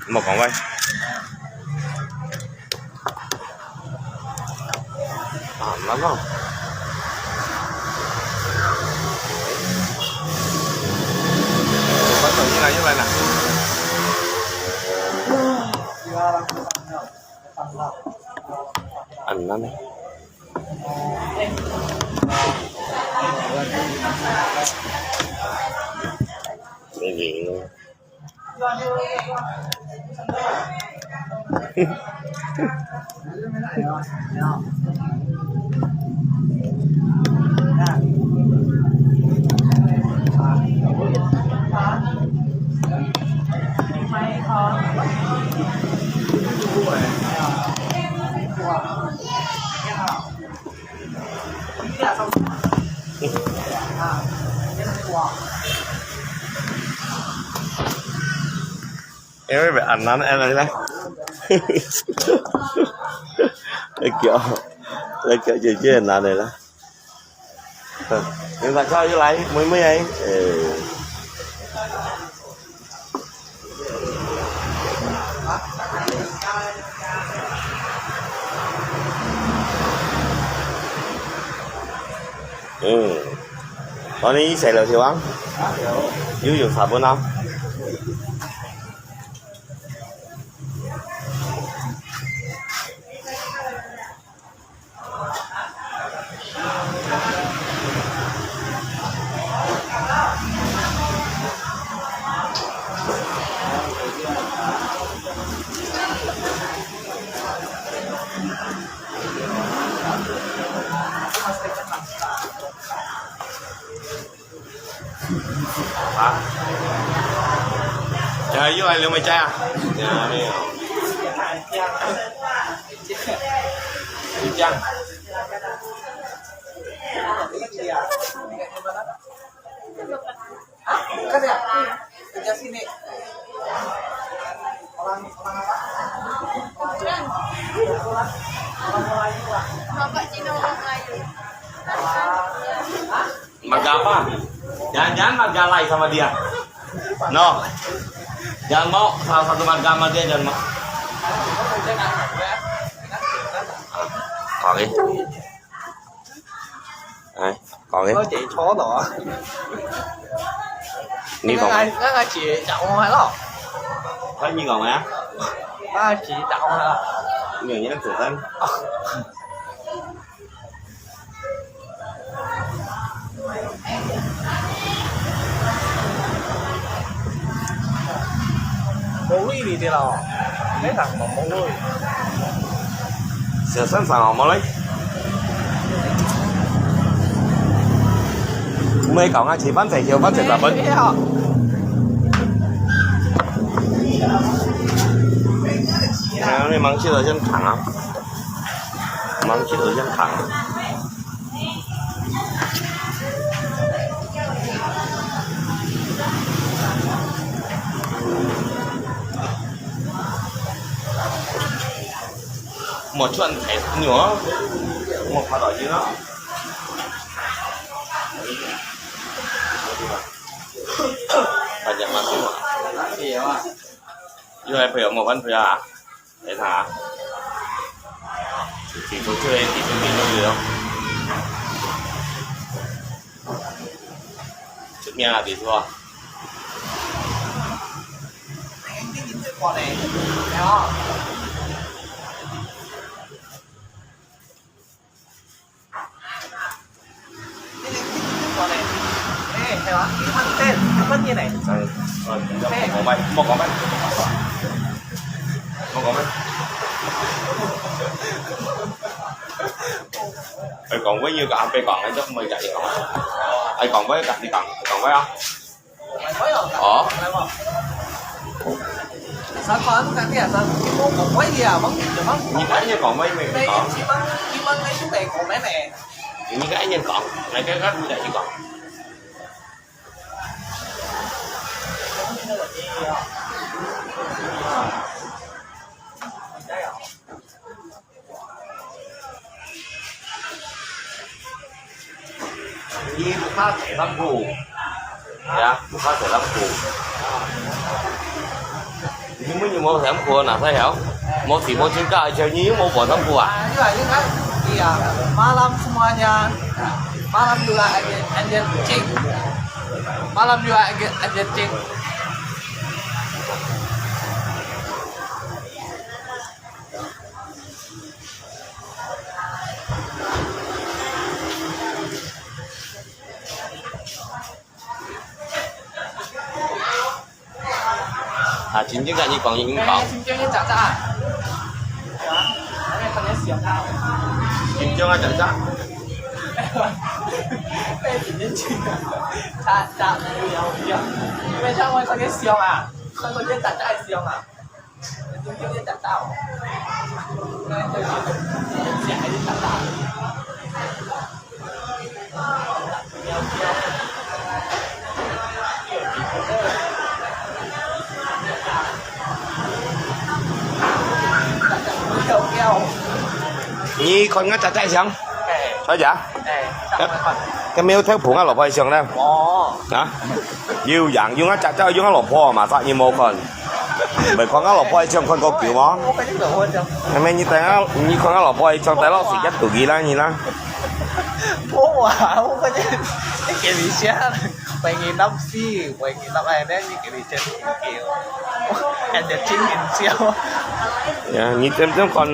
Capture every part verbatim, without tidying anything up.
莫講喂。啊，難哦。又來，又來了。啊，難呢。 因為別恁難，恁難啦。來叫，來叫姐姐難的啦。嗯，大家又來，妹妹哎，呃。 嗯，哦，你洗了是吧？有有差不多。 啊？哎，又來了沒在啊？哎，沒有。你這樣。 Marga apa? Jangan-jangan marga lain sama dia. No. Jangan mau salah satu marga sama dia, jangan mau. Oke. 哎，講个。我幾錯咯。你講个。𠊎，𠊎，𠊎自己答案係咯。該你講个啊？𠊎自己答案係咯。你用你个子彈。無鐳哩个咯，你看無鐳。小聲聲哦，無鐳。毋係講啊，食飯才叫，飯才十分。哎呀，你忙去了先躺啊，忙去了先躺啊。 莫轉太遠哦，莫爬到遠哦。大家嘛，是嘛？有來陪我，莫管陪啊。 你看啊，地主這个地主面都有哦。出名啊，地主啊。哎，係啊，一分錢，一分錢呢。哎，哎，莫講咩，莫講咩，莫講咩。哎，講話要同阿伯講，哎，都毋會同你講。哎，講話同你講，講話啊。 哦。你个愛人講話，你講。你个愛人講，你个愛人講，你个愛人講。你屋下坐踭步，係啊，屋下坐踭步。你你们有没有衫裤拿出来啊？没洗没穿，搞一条你有没有换衫裤啊？Iya, iya, iya. Malam semuanya. Malam juga ada, ada cek. Malam juga ada, ada cek. 啊，真正甲你講，你講。哎，真正要咋咋啊？啊，哎，看你想啊。真正要咋咋？哎，真正去啊。咋咋，不要不要。因為他們看你想啊，看你咋咋想啊。 你看𠊎隻隻相，哎，小姐，哎，該，該沒有偷捧啊，老婆的相呢？哦，啊，有樣，有𠊎隻隻，有𠊎老婆嘛，啥你無看？ 毋係看𠊎老婆一張看過久無？我跟你講，我講。係咪你等下，你看𠊎老婆一張，等落時間肚佢啦，你啦。我話，我跟你，你給你先，為你諗死，為你諗哎，你給你先，人家真搞笑。呀，你點點看，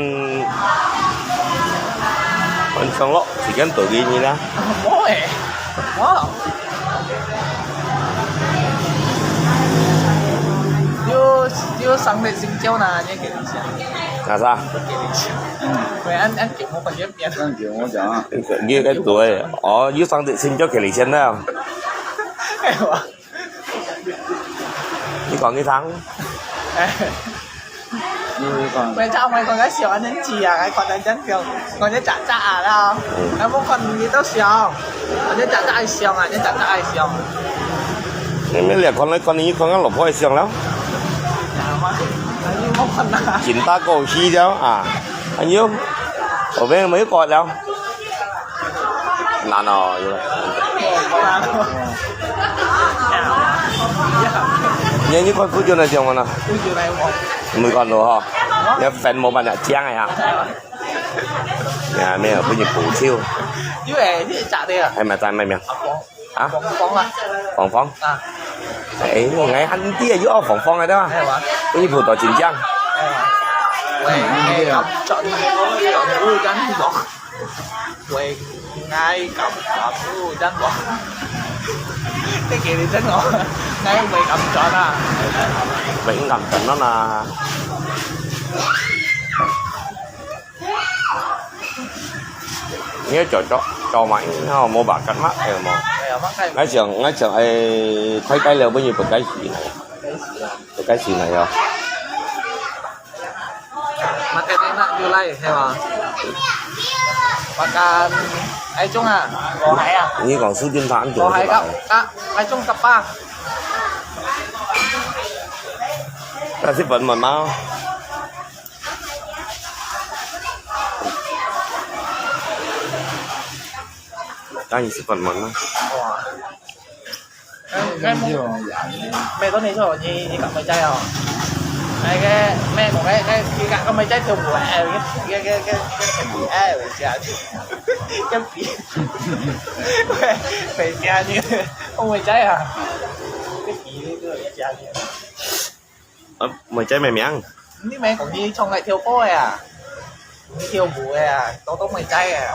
看上落，時間肚佢你啦。無誒，我。 有，有上帝心焦啦，你給你想。哪啥？給你想。喂，俺，俺節目本身變。恁久我講啊。你該對，哦，有上帝心焦給你錢了。哎，我。你講一趟。哎。 你講。喂，這毋係講个相恁樣子啊，還看到恁樣，看到隻隻啊啦。嗯。還無看你都相，看到隻隻个相啊，隻隻个相。你們倆看來看去，看到老婆个相了。啊，嘛，你莫看啦。緊打過去了啊！哎喲，後面沒有過了。 難哦，有了。你，你看附近个相無呢？沒看到哈？你粉無辦法講个呀？呀，沒有，分你補救。因為你假的啊。哎，買單買名。啊？芳芳啊。芳芳。啊。哎，我愛喊你爹，又要芳芳个對吧？哎，哇。你不多緊張。哎，哇。喂，哎，轉，轉，轉，轉。 會，𠊎感覺有真無？你記得真無？𠊎會感覺啦。會感覺啦嘛。你做做做嘛，你好無辦法嘛，係無？係啊，嘛，𠊎想，𠊎想，誒，開開了，不如不開始呢。不開始呢，喲。 Makan enak you lai, hewa. Makan ai chung ah, có hái à? Ini kong su jun than có hái kak, kak, ai chung kak pa. Ta si phần mặn mau. Ta si phần mặn mau. Cái, cái mông, mẹ có này cho nhị, nhị cặp mày trai hả? Cái, cái, mẹ của cái, cái, cái cặp con mày trai thiêu bùa, cái, cái, cái, cái, cái, cái bùa, cái bùa, cái bùa, mày, mày trai như, không mày trai hả? Cái gì đấy, cái mày trai như. Ơ, mày trai mày miệng. Ní mẹ講你唱个跳歌个啊，你跳舞个啊，多多妹仔啊，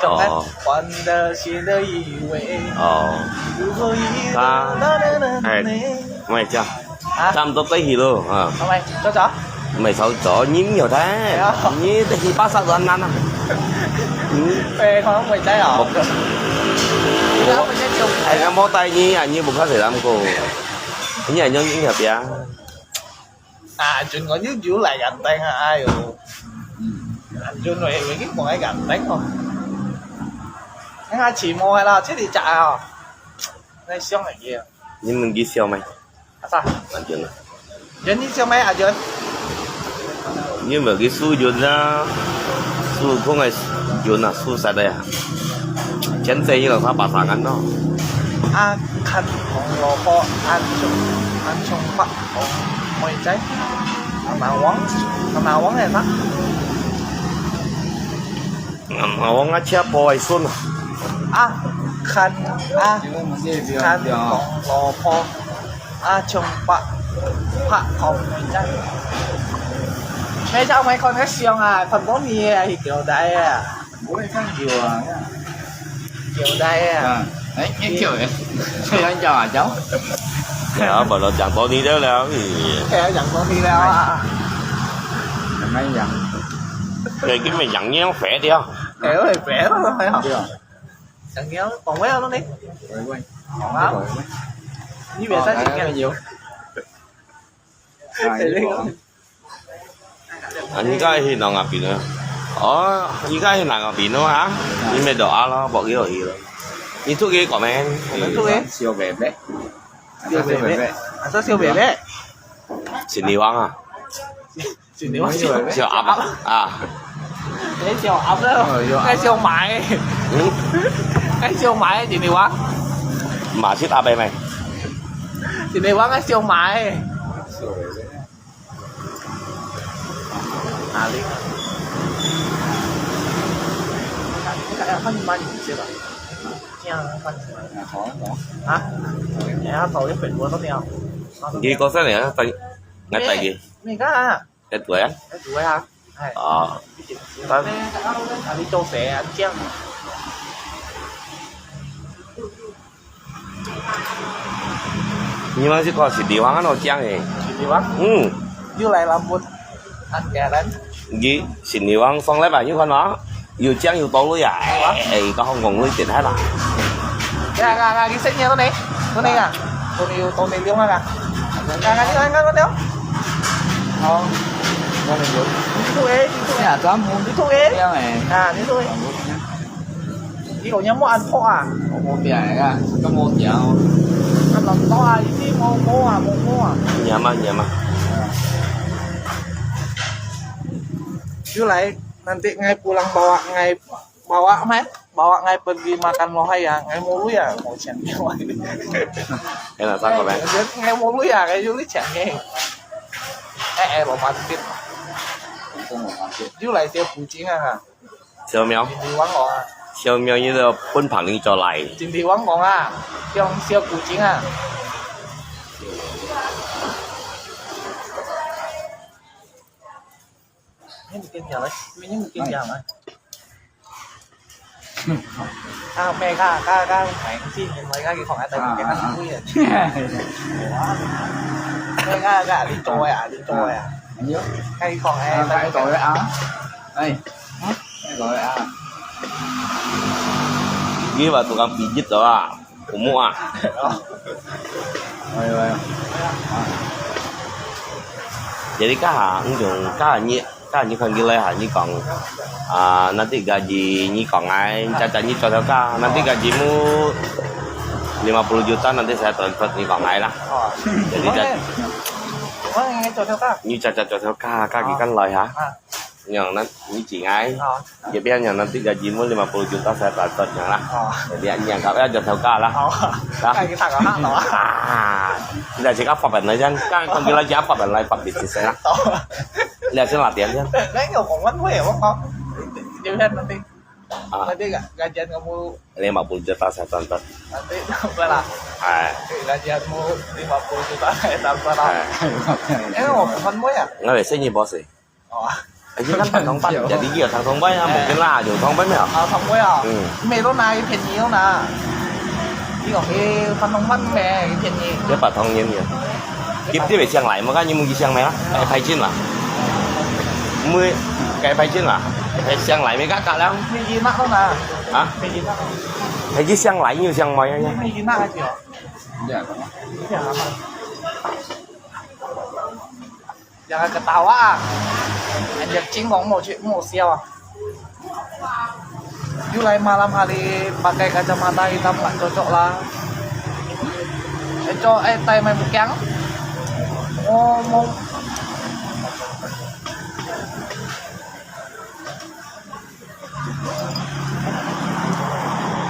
唱个Ờ. 歡樂時的一位，Ờ. 如果一 Ta, hai, mai cha. Hả? Tam to tới hi lo, ha. Không phải, cho cho. Mai sao cho nhím nhiều thế. Dạ. Nhí tới hi bác sao ăn ăn à. Ê, không phải trái à? Một cái. Ủa, ai, cái món tay nhí à, nhí một cái gì lắm cô. Nhí à, nhí, nhí à, bia. À, Jun có nhớ Jun lại gắn tên à, ai ơi. Jun rồi, rồi cái món ấy gắn tên không? Cái hai chỉ mua hay là chết đi chạy à? Cái siêu này kìa. Nhưng mình ghi siêu mày. À, sao? Anh Jun à. Jun đi siêu mày à, Jun? Nhưng mà cái su Jun ra, su không ai Jun à, su sạch đây à. Chén xe như là sao bà sáng ăn đó. À, khăn không lo có ăn chung, ăn chung bắt không mày chạy. 阿嫲王，阿嫲王係啥？阿嫲王啊，赤膊个孫啊。啊，看啊，看紅蘿蔔，啊，像白白糖一樣。你就毋係看个相啊，看到你啊，係狗仔啊。 我也看有啊。有的呀。嗯，哎，你叫人，叫人叫啊叫。哎呀，本来讲到你的了，你。哎呀，讲到你了啊。慢慢讲。对，根本讲你要肥的啊。哎，我也肥了，还好。对啊。讲你要讲我要了呢。喂喂。啊？喂喂。你别再讲了。有。啊，你讲。 啊，你个去南个边啊？哦，你个去南个边咯啊？你咪到啊咯，博佢去咯。你出去讲咩？我们出去。小伯伯。小伯伯。啊，做小伯伯。新地方啊？新地方小伯伯。小阿伯啊？你小阿伯，哦，有啊。该小买。嗯？该小买，新地方。马是阿伯咩？新地方个小买。小伯伯。 哪里？哎呀，放慢一些吧。这样放慢。啊，好，好。啊？哎呀，走一会，我都没有。你讲啥呢？等，来带你。你看啊。在对啊？在对啊。哎。啊。哪里做谁啊？这样。 你们是讲新地方安到酱诶？新地方？嗯。又来rambut。Anggaran。你新地方上来吧，你看啊，有酱有道路呀，哎，哎，到香港路点开啦。Ya, ya, ya, kisah niya tu ni. Tu ni ya. Tu ni, tu ni liung ah. Ya, ya, ya, ya, ya. Oh. Ni tu eh, ni tu eh. Ya, kamu. Ni tu eh. Yang eh. Ah, ni tu eh. 你个人無安托啊？我無病个，咁無條。啊，攏到啊，已經無無啊，無無啊。Nyaman, nyaman. Yulai, nanti ngai pulang bawa ngai, bawa mai, bawa ngai pergi makan lohai ya, ngai mulu ya, mau siang dia. Enak tak kau, Ben? Ngai mulu ya, ngai Yuli siang ni. Eh, eh, romantis. Yulai dia kucing ah. 小苗。今天晚上啊。小苗，你个奔跑你就来。今天晚上啊，用小古井啊。你唔跟讲了，你唔跟讲了。啊，咩个，个，个，明知你唔係个，佢放喺度，佢肯定會啊。咩个，个，你做啊，你做啊。佢放喺度。哎。 Ini batu kang pijit tu ah. Umur ah. Ayo, ayo. Jadi kah, ujung kah ni, kah ni kan gila ha, ni kang, ah, nanti gaji ni kang ai, caca ni contoh kah, nanti gajimu lima puluh juta nanti saya transfer ni kang ai lah. Jadi, ni caca contoh kah, kah ni kan lai ha. 樣呢，你自己，哦。這邊樣呢，這個義務lima puluh juta saya transfer樣啦。哦。Jadi，你樣搞，要做頭家啦。哦。啊。該佢大個客咯。啊，你來自家發文來先，剛剛佢來自家發文來發俾先生啦。哦。你來先拿點先。該有講問題，我講，這邊問題。啊。該個，該間有冇？Lima puluh juta saya transfer。Nanti transfer啦。哎。該間有冇lima puluh juta saya transfer啦？哎。因為我講問題啊。我係生意boss。 哦。哎，你看大同班，jadi佢有大同班啊，無跟啦，有同班沒有？啊，同班啊。嗯。沒有拿，便宜有拿。你講佢大同班咩，便宜。你把同年的。Kita別想來，莫看你們去想咩啦，哎，派錢啦。沒，該派錢啦，哎，想來沒看看啦。沒錢拿都拿。啊？沒錢拿。還去想來，又想買呀？沒錢拿還少。這樣。這樣啊。 Jangan ketawa. Anjir, cingkong mau cik mau sial. You lai malam hari pakai kacamata hitam tak cocok lah. Eco eh tai mai bukiang. Ngomong.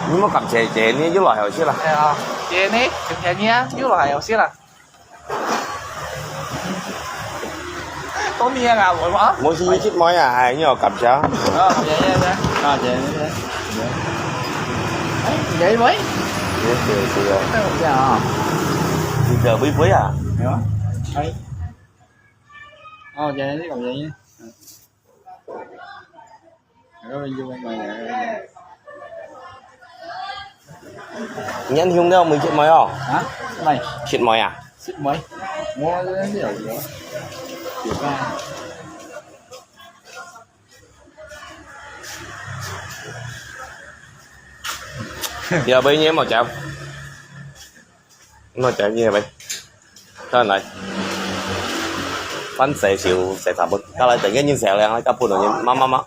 你莫感謝姐呢，又來好事啦。哎呀，姐呢，很便宜啊，又來好事啦。好味啊，我啊。我是一直买啊，哎，你要感谢。啊，谢谢谢谢，啊，谢谢谢谢。哎，你要一杯？谢谢谢谢。哎，我这样啊。你这杯杯啊？有啊。哎。哦，谢谢，谢谢。嗯。 年輕了，未食糜哦？啊？未。食糜啊？食糜？我這有有。有啊。第二杯你有無食？ 那等你呗，再來。番茄就洗十分，再來等个人洗了，再分人，慢慢慢。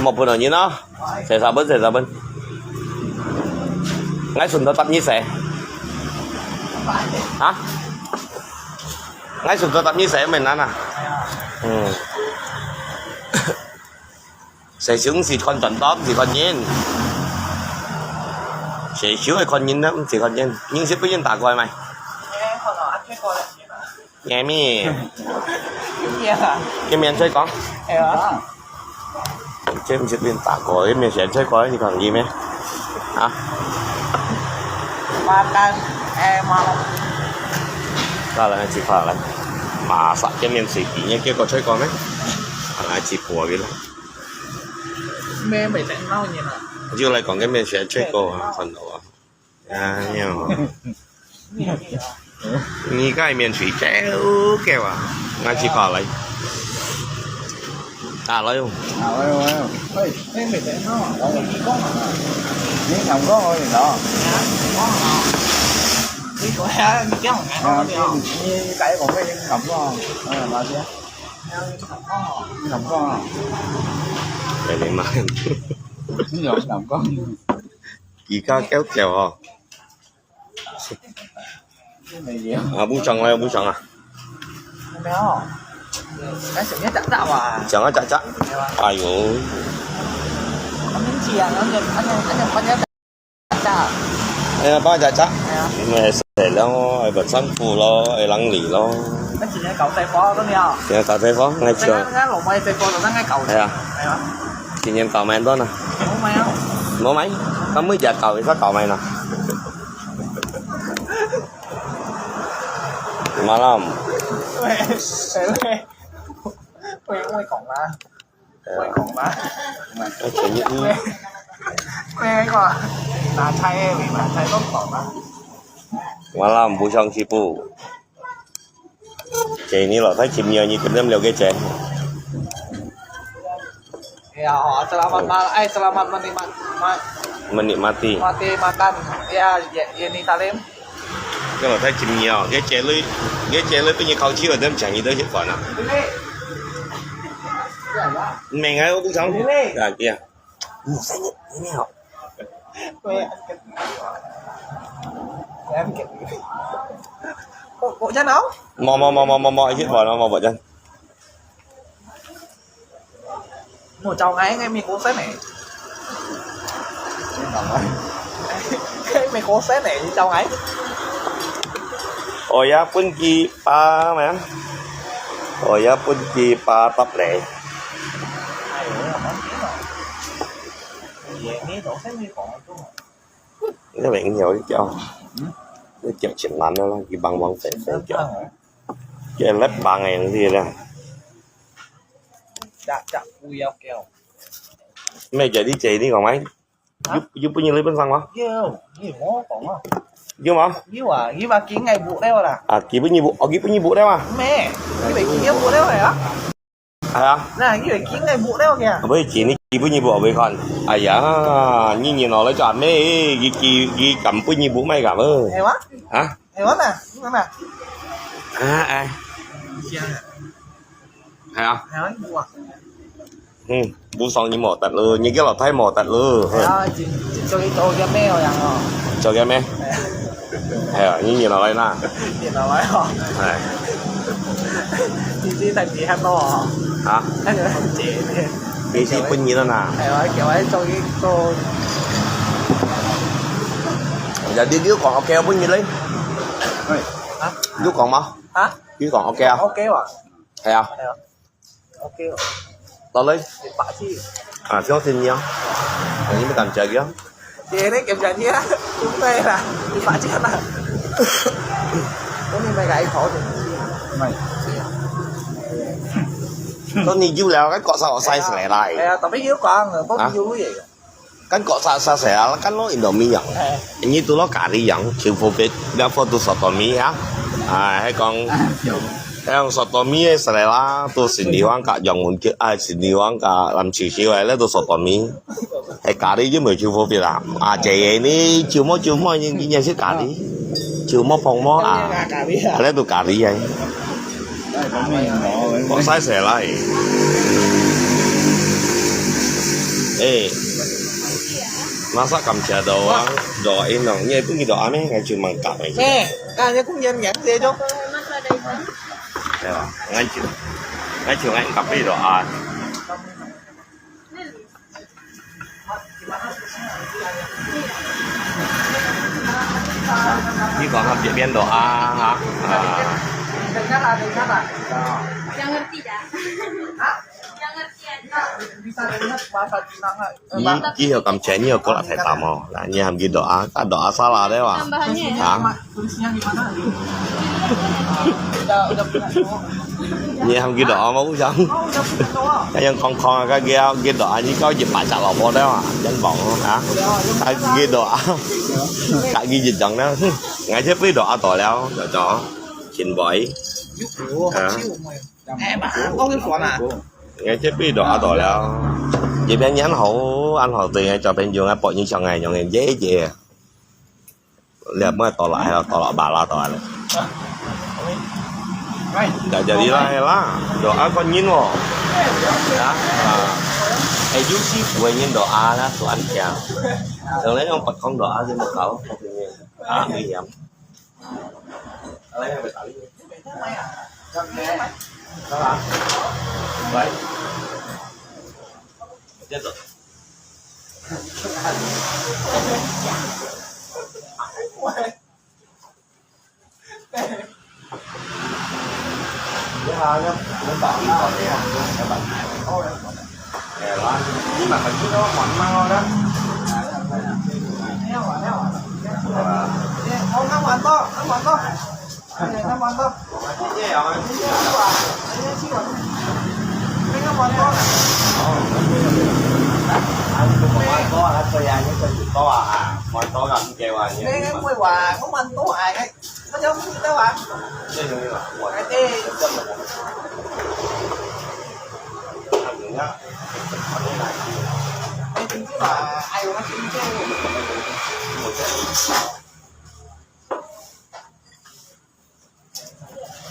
莫分人啊，洗十分，洗十分。𠊎順到搭你洗。啊？𠊎順到搭你洗，毋難啊。嗯。 洗手毋係看短刀，毋係看人。洗手係看人啊，毋係看人。人係分人打過个嘛。哎，好了，啊，結果了。哎，咪。一面啊。一面再講。哎呀。這毋係分人打過，一面先再講，你講你咩？啊？Makan, eh, malam. 再來一塊來，馬上見面水平，你結果再講咩？啊，來一波个啦。 咩，未整到你啦。就來講个面前最高啊，看到啊。哎呀，你个面前最高个啊，俺去搞来。打了哟。啊，喂，喂，喂，哎，哎，未整到啊，我跟你讲啊，你敢讲我领导？啊，你讲啊，你讲啊，啊，你，你改我会敢讲啊，哎，老师。 南瓜啊。哎，你媽。你有南瓜？而家叫叫哦。沒有。啊，不爽了，不爽啊。沒有。那什麼打打哇？講啊，打打。沒有啊。哎呦。他們講，那個，那個，那個，那個 哎呀，幫佢摘摘。係啊。因為係咯，係份辛苦咯，係冷嚟咯。那今天搞細貨都了。今天搞細貨，𠊎就。那那老妹細貨都在該搞。係啊。係啊。今年搞蠻多呢。冇買啊。冇買？佢每日搞，佢搞買呢。Malam。喂，喂，喂，喂，講啦。 會講嗎？會，會講，拿菜个，拿菜都講嗎？Malam，不想去不。Jadi你老弟尋你，你跟佢兩個姐。Ya, oh, selamat mal-, eh, selamat menikmat-, ma-, Menikmati. Menikmati makan. Ya, ya, ya, ini Salim. 這老弟尋你哦，佢姐女，佢姐女畢業考試了，等請你兜食飯啊。明啊，我不想。啊，對啊。你好。我，我真好。無，無，無，無，無，無，食飯了，無，無，真。 無找𠊎，𠊎美國生呢。𠊎美國生呢，你找𠊎？哦，也分佢爸咩？哦，也分佢爸答咧。哎喲，好聽哦。也沒找，也沒講。 你明曉你叫，你叫前男的啦，佢幫忙分分叫，叫來幫人去啦。Cak, cak，不要叫。咩叫你姐，你講咩？有有分你女朋友嗎？有，有，我講啊。有嗎？有啊，佢話見𠊎屋了啦。啊，佢分你屋，哦，佢分你屋了啊？咩，佢話見𠊎屋了啊？ 係啊。那，佢會見𠊎屋了个。毋係，錢你基本你無會看。哎呀，你年老了做咩？佢佢佢敢分你屋買敢無？係哇？啊？係哇呐，你看呐。啊，哎。係啊。係啊，你屋啊。嗯，不爽你無得了，你个老弟無得了。係啊，就就做佢做个咩樣哦。做个咩？係啊。 係啊，你原來來啦。原來來哦。係。你知大姐喊我哦。啊？那個大姐。你是本人啦呐？係啊，叫我做一做。Ya，你你講OK本人咧？啊？你講嗎？啊？你講OK啊？OK哇。係啊。係啊。OK，到來。一百七。啊，相信你啊。你們感謝佢啊？姐，你感謝你啊？不會啦，一百七啦。我你買个一口就。買。都你有了，該國產我size來啦。哎呀，tapi有講，我有个。Kan kok sa sa saya kan lo Indomie yang. Ini tu lo kari yang cukup fit. Dia foto soto mi ya. Ah, hai kong, hai kong soto mi ya selera tu siniwang ka yang mungkin ah siniwang ka lam sisi ya le tu soto mi. Hai kari je mai cukup fit lah. Ah, jadi ini cuma cuma ini ini si kari. Cuma pong mo ah. Ada tu kari ya. Kok sa saya lah. Eh. Masa kam cia doa, doa inong. Nya pun gitu ame ngai cuma kap aja. Eh, kan ya kung yan yan dia jo. Ya, ngai cuma, ngai cuma ngai kap doa. Ni kong hap biên doa ha. Ah. Yang ngerti dah. Yang ngerti aja. Ni, ni hok kam cia ni hok kok lah thai tam oh. Lah, ni ham ki doa, ka doa salah deh wa. Tambahannya ya. Ha? Ni ham ki doa mau yang. Ka yang kong kong ka ki ki doa ni kau je pa cha lo po deh wa. Yang bong ha. Ka ki doa. Ka ki je jang deh. Ngai je pi doa to liao, jo jo. Chin boy. Ha. 哎妈，我跟你说啦。 Ngai cep pi doa to liao. Jadi biar nyan hau, an hau tu ngai cho penjung ngai pot ni chong ngai nyong ngai je je. Lihat mai tolak hai tolak bala to ale. Dah jadi lah hai lah. Doa kon nyin wo. Ya. Ah. Eh, you si buai nyin doa lah tuan kia. Jangan yang pekong doa je mau kau. Ah, ni yam.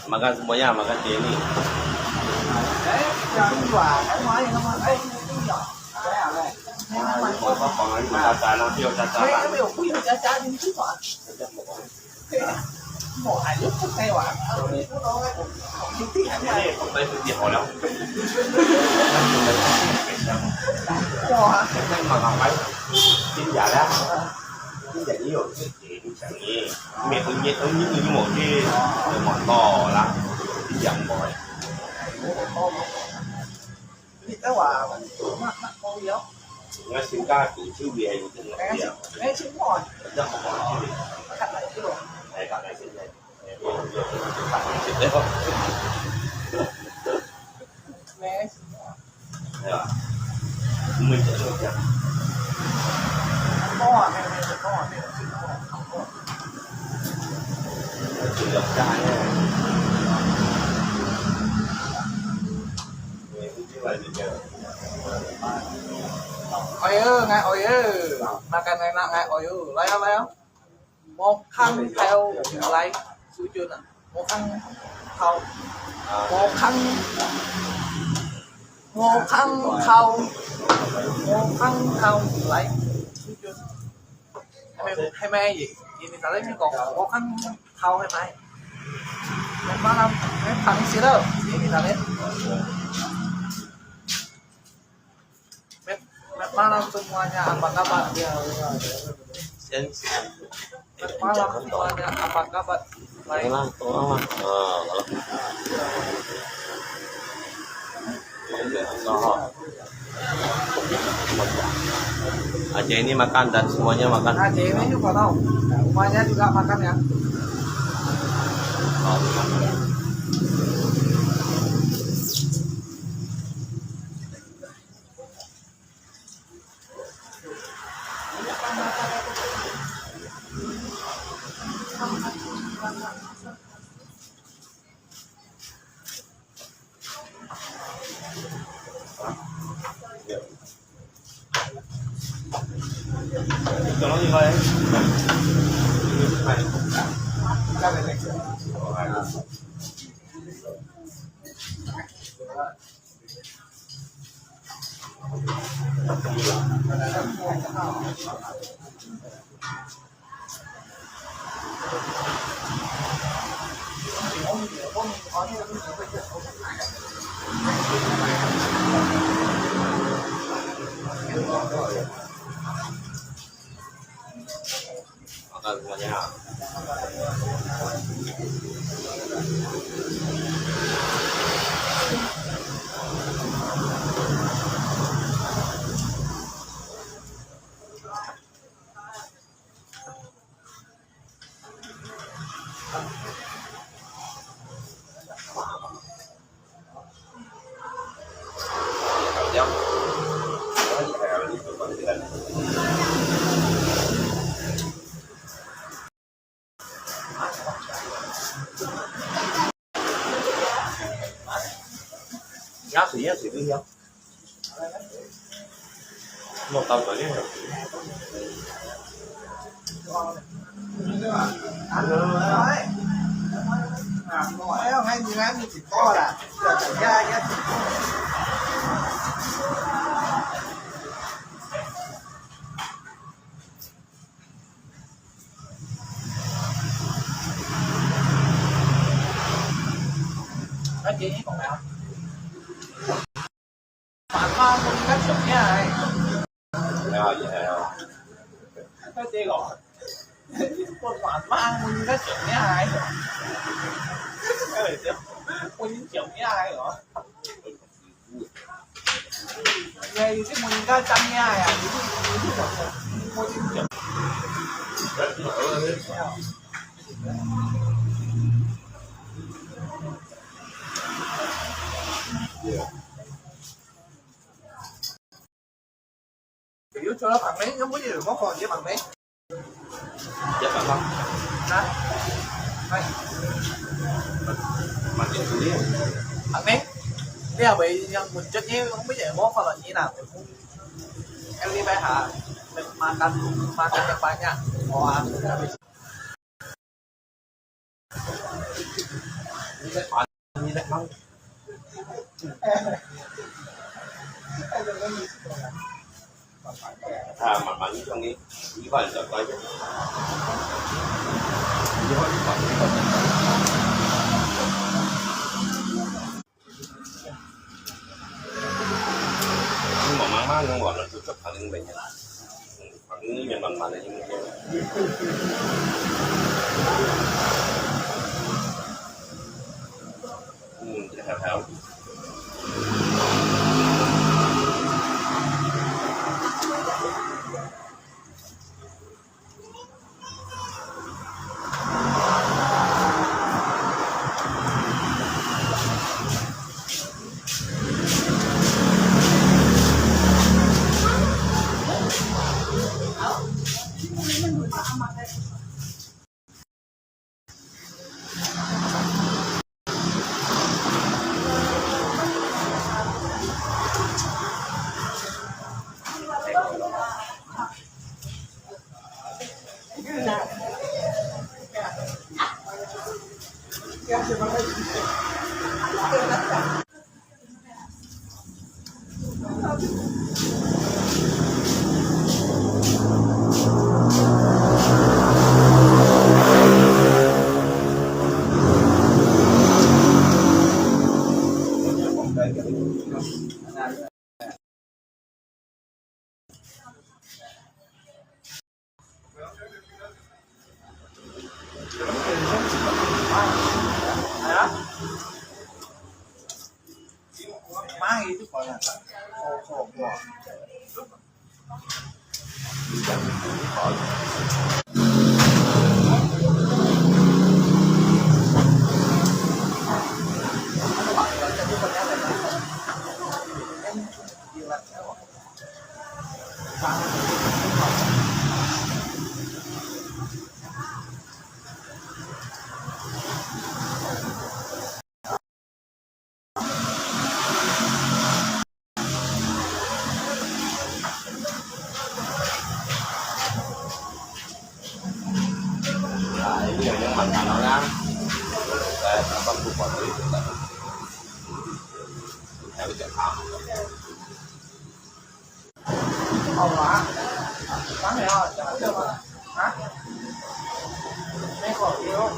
Makan semuanya, makan sini. Oi, ngai oi, makan enak ngai oi, 來啊，來啊。 無空透來，水準啊，無空透，無空，無空透，無空透來，水準。係咪，係咪？你，你頭先講無空透係咪？Malam，係唐詩了，你頭先。 Malam semuanya, apa kabar? Malam semuanya, apa kabar? Baik. Enak, tolonglah. Ah, kalau. Adik ini makan dan semuanya makan. Adik ini juga tahu. Semuanya juga makan ya. Makan semuanya.有做到旁邊，有冇嘢？我講你旁邊。 一百八。啊？係。慢點處理。阿明，你係咪yang muncul ni, kamu punya mau kalau ni lah. Yang ni baik ha. Makan, makan yang banyak. Oh, ah. Ini dah mau. 啊，慢慢用你，一碗小菜。一碗一碗一碗。你慢慢慢慢用完了，就做肯定没有。嗯，反正里面慢慢的用。嗯，这还还要。好啊，当然了，讲这个啊，没考虑哦。